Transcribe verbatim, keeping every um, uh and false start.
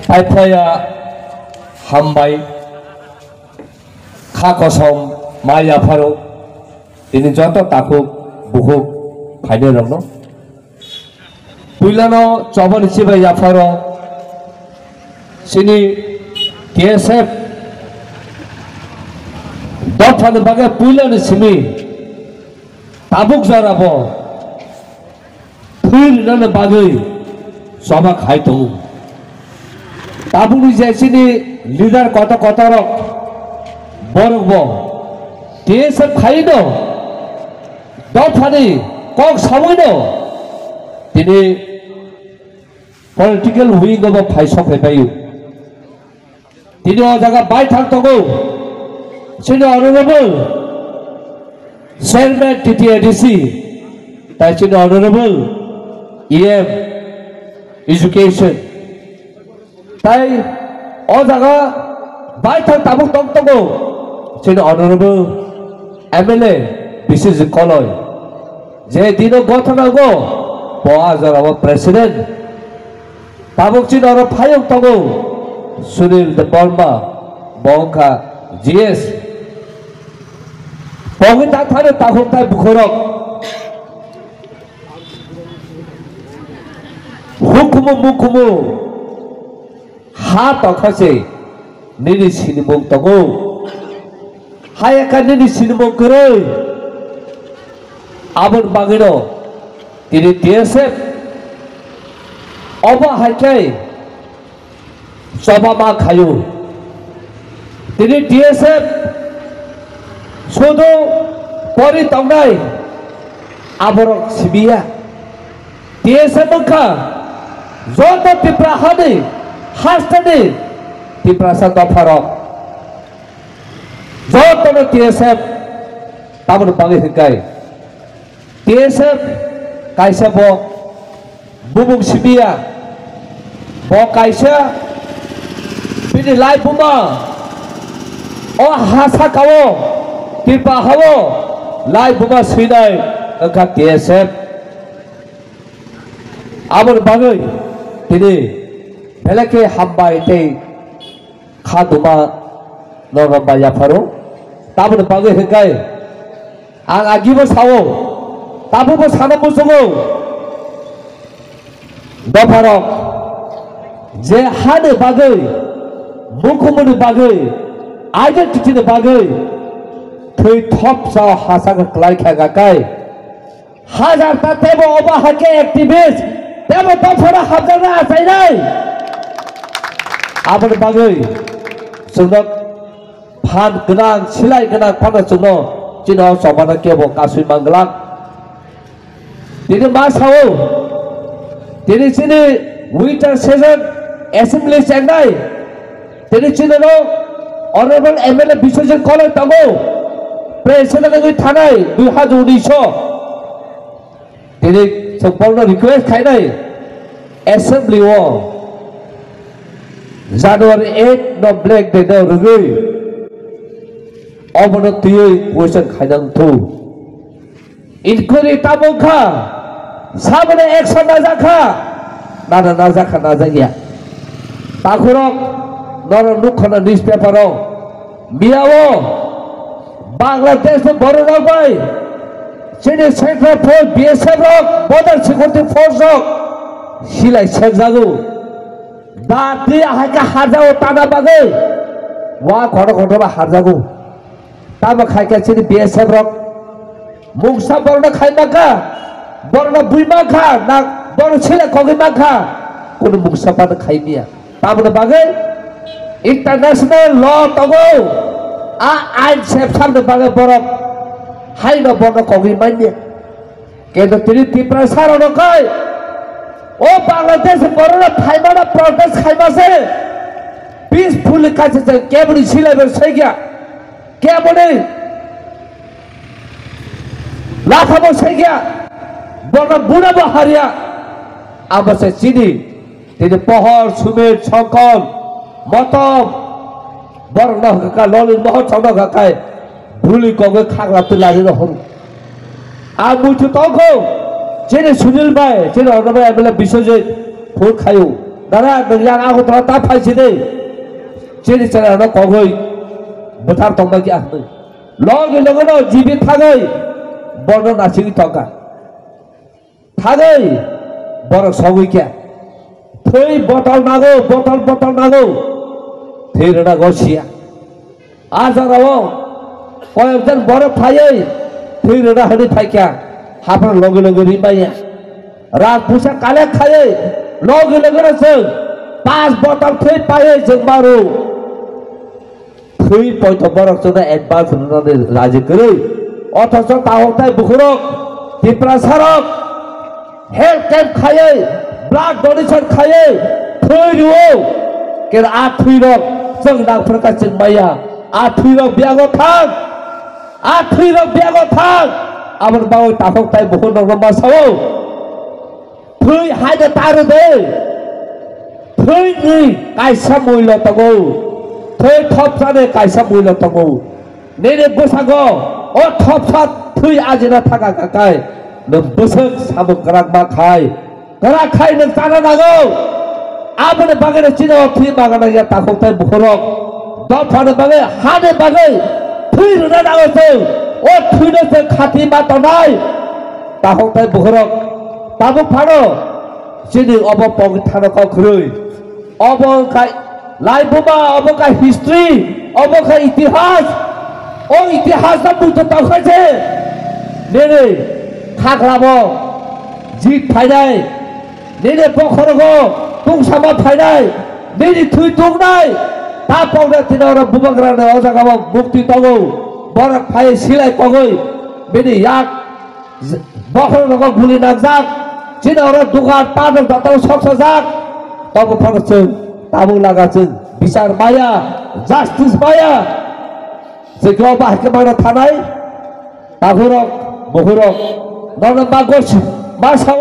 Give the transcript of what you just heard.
Taiphaya hambai kha kosom ma yapharo tini joto takhuk bukhuk phainai rokno. Puilano chobani chibai yapharo chini T S F dophani bagwi puilani simi tabuk jorabo thwi rinani bagwi choba khai tongo. Tabukni je chini leader koto kotorok borokbo T S F khaino dophani kok sawino tini political wing obo phai sok phai paio. Tini o jaga baithang tongo chini honorable chairman T T A D C, tai chini honorable E M education, tai o jaga baithang tabuk tong tongo chini honorable M L A Biswajit Koloi, je dino gotha nango bo a jorao president. Tabuk chini oro phayung tongo Sunil Debbarma, bo wngkha G S. Bo wngwi ta thani takhuk tai bukhorok. Hukumu mukumu ha tongkha se nini sinimung tongo. Hayaka nini sinimung kwrwi. Aboni bagwino tini T S F obo hai khe choba ma khaio. Tini T S F sudu pori tongnai aborok sibiya. T S F wngkha joto Tipra hani hasteni Tiprasa dopharok. Jotono T S F taboni bagwi hwnkhe T S F kaisa bo bumung sibiya, bo kaisa bini lai buma o ha sakao Tipra hao lai buma swinai wngkha T S F. Aboni bagwi tini belai khe hambai tei kha duma norok bai yapharo. Taboni bagwi hwnkhe ang agibo sao, tabukbo sana muchungo. Dopharok je hani bagwi, mukhumuni bagwi, identity ni bagwi thwi thopsa o hasa khe kwlai kha kai. Hajar ta tebo obo hakhe activist, tebo dophano hamjakna achainai. Aboni bagwi chwngno phan gwnang, silai gwnang phano chwngno chini o chobano kebo kasui manglak. Tini ma sao, tini chini winter season assembly chengnai, tini chini no honorable M L A Biswajit Koloi tongo, president wngwi thanai dui hajar unis o. Tini chwng borokno request khainai assembly o January eight no black day no rwgwi obono twiwi question khaina wngthu. Inquiry tamo kha, saboni action najak kha, nana najak kha, najak ya. Takhurok norok nukha na newspaper o. Miyao Bangladesh ni borok rok bai chini Central Force, B S F rok, Border Security Force rok silai sekjago. Da twi ahai khe harjago tana bagwi. Wa kotor kotor ba harjago. Tamo khai khe chini B S F rok mungsa borokno khai mankha, borokno bui mankha, na borok silai kogwi mankha, kunu mungsa phano khai miya. Tamoni bagwi international law tongo, a ain sepsapni bagwi borok haino borokno kogwi manya. Kintu tini Tiprasa rokno kai o Bangladesh borokno phaimano protest khaima se peacefully kaisa se keboni silaibo saikia, keboni lakhabo saikia, borokno bunabo haria. Abo se chini tini Pohor, Sumit, Songkon, Motom, borokno hwnkha Lolin Mohon chokno hwnkha kai buli kogwi khakla twi lari rw horo. Ang muitu tongkho, chini Sunil bai, chini honorable M L A Biswajit phone khaio. Dara, nwng yang Agartala ta phai sidi. Chini chwrairokno kogwi bwthar tongma khe ang hwnwi. Logi logi no jibi thangwi borno nasigwi tongkha. Thangwi borok sogwi khe. Thwi botol nango, botol, botol nango. Thwi rwna go siya. A jorao koyokjon borok phaiwi thwi rwna hwnwi phaikha, haphang logi logi rimaya. Rang puisa collect khaiwi logi logi no chwng pas botol thwi paiwi chwng maro. Thwi poito borok chwngno advance rwnani raji kwrwi. Othocho takhuk tai bukhurok, Tiprasarok, health camp khaiwi, blood donation khaiwi, thwi rwo. Kera a thwi rok chwng nang phwrwkha chwng maya. A thwi rok biago thang. A thwi rok biago thang. Aboni bagwi takhuk tai bukhur rokno ma sao. Thwi haino ta rw de. Thwi ni kaisa muilo tongo. Thwi thopsani kaisa muilo tongo. Nini bwskango o thopsa thwi ajina thaka kakai nwng bwswk samung kwrak ma khai, kwrak khai nwng chana nango. Aboni bagwi no chini o thwi bagana ya takhuk tai bukhurok. Dophani bagwi, hani bagwi thwi rwna nango chwng. O thwino chwng khati ma tongnai takhuk tai bukhurok. Tabuk phano chini obo pogwi thano kok kwrwi. Obo wngkha laibuma, obo wngkha history, obo wngkha itihas. O itihas no bujo tongkha je nini khaklabo jit phainai, nini bokhorogo tungsama phainai, nini thwi tungnai. Ta pokda tini oro bubagrani o jagao mukti tongo. Borok phai silai kogwi bini yak Bokhorok rogo guli nangjak, chini oro dugar padok jotao soksajak, tobo phano chwng tabuk laga chwng bichar maya, justice maya, chwng khe obo hai khe mano thanai, takhurok, bukhurok, nono ma gosi, ma sa